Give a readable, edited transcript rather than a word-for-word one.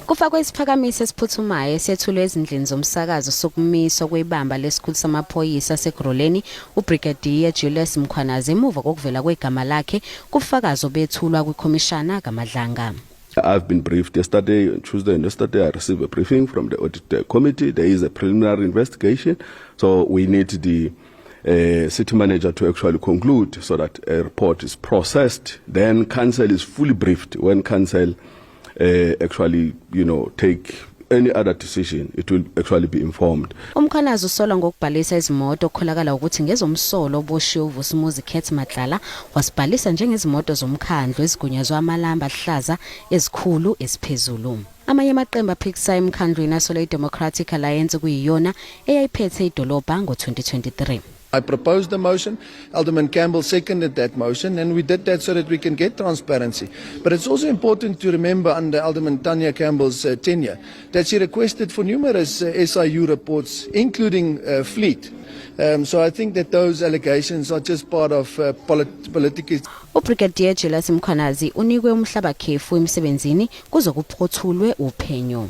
Kufakwe isiphakamiso esiphuthumayo esethulwe ezindlini zomsakazo sokumiswa kwebamba lesikhulu samaphoyisa aseKurhuleni uBrigadier Julius Mkhwanazi emuva kokuvela kwegama lakhe kubufakazi obethulwa kwikhomishana kaMadlanga. I've been briefed yesterday, Tuesday and yesterday, I received a briefing from the audit committee. There is a preliminary investigation, so we need the city manager to actually conclude so that a report is processed. Then council is fully briefed. When council actually take any other decision, it will actually be informed. UMkhwanazi usolwa ngokubhalisa izimoto okukholakala ukuthi ngezomsolwa oboshiwe uVusimuzi Cat Matlala, wasibhalisa njengezimoto zomkhandlu ezigunyazwa amalamba ahlaza ezikhulu esiphezulu. Amanye amaqembu aphikisayo emkhandlwini asola iDemocratic Alliance kuyiyona eyayiphethe idolobha ngo-2023. I proposed the motion. Alderman Campbell seconded that motion, and we did that so that we can get transparency. But it's also important to remember under Alderman Tanya Campbell's tenure that she requested for numerous SIU reports, including fleet. So I think that those allegations are just part of political UBrigadier Julius Mkhwanazi unikwe umhlabakhefu emsebenzini kuze kuphothulwe uphenyo.